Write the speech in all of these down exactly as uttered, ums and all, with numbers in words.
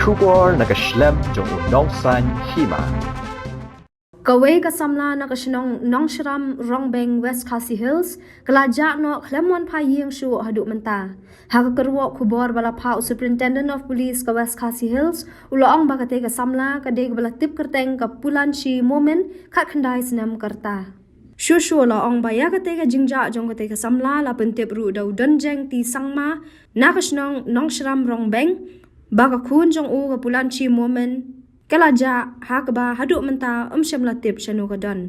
Khubor na ka shlem jong u nongsan hima. Kawei ka samla na ka shnong Nongshram Rongbeng, West Khasi Hills, ka la jah noh khlem wan phai ïing shuh haduh mynta. Ha ka kyrwoh khubor ba la phah u Superintendent of Police ka West Khasi Hills, u la ong ba katei ka samla ka dei kaba la tip kyrteng ka Pulanshi Momin, khatkhyndai snem ka rta. Shuh shuh la ong ba ïa katei ka jingjah jong katei ka samla la pyntip ruh da u Donjeng T Sangma na ka shnong Nongshram Rongbeng, ba ka khun jong u ka Pulanshi Momin ka la jah, ha kaba haduh mynta ym shym la tip shano ka don.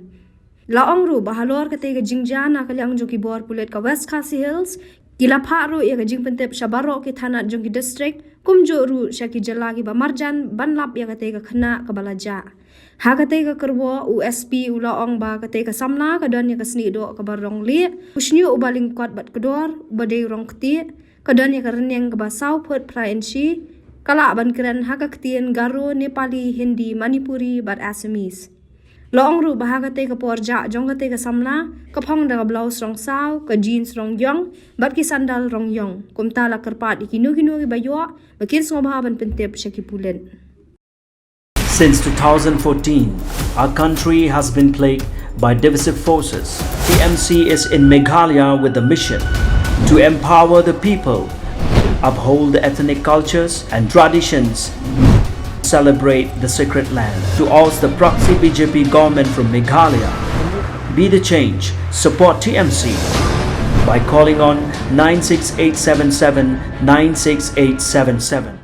La ong ruh ba halor katei ka jingjia na ka liang jong ki bor pulit ka West Khasi Hills, ki la phah ruh ïa ka jingpyntip sha baroh ki thanat jong ki district, kumjuh ruh sha ki jylla kiba marjan ban lap ïa katei ka khynnah kaba la jah. Ha katei ka kyrwoh u S P u la ong ba katei ka samla ka don ïa ka snieh doh kaba rong lieh, u shñiuh uba lyngkot bad kdor, uba dei u rong ktieh, ka don ïa ka rynïeng kaba saw phut phra inshi, ka lah ban kren ha ka ktien Garo, Nepali, Hindi, Manipuri bad Assamese. La ong ruh ba ha katei ka por jah jong katei ka samla, ka phong da ka blouse rong saw, ka jeans rong ïong bad ki sandal rong ïong. Kumta la kyrpad ïa kino kino kiba ïoh ba kin sngewbha ban pyntip sha ki pulit. Since two thousand fourteen, our country has been plagued by divisive forces. T M C is in Meghalaya with the mission to empower the people, uphold the ethnic cultures and traditions, celebrate the sacred land. To oust the proxy B J P government from Meghalaya, be the change, support T M C by calling on nine six eight seven seven nine six eight seven seven.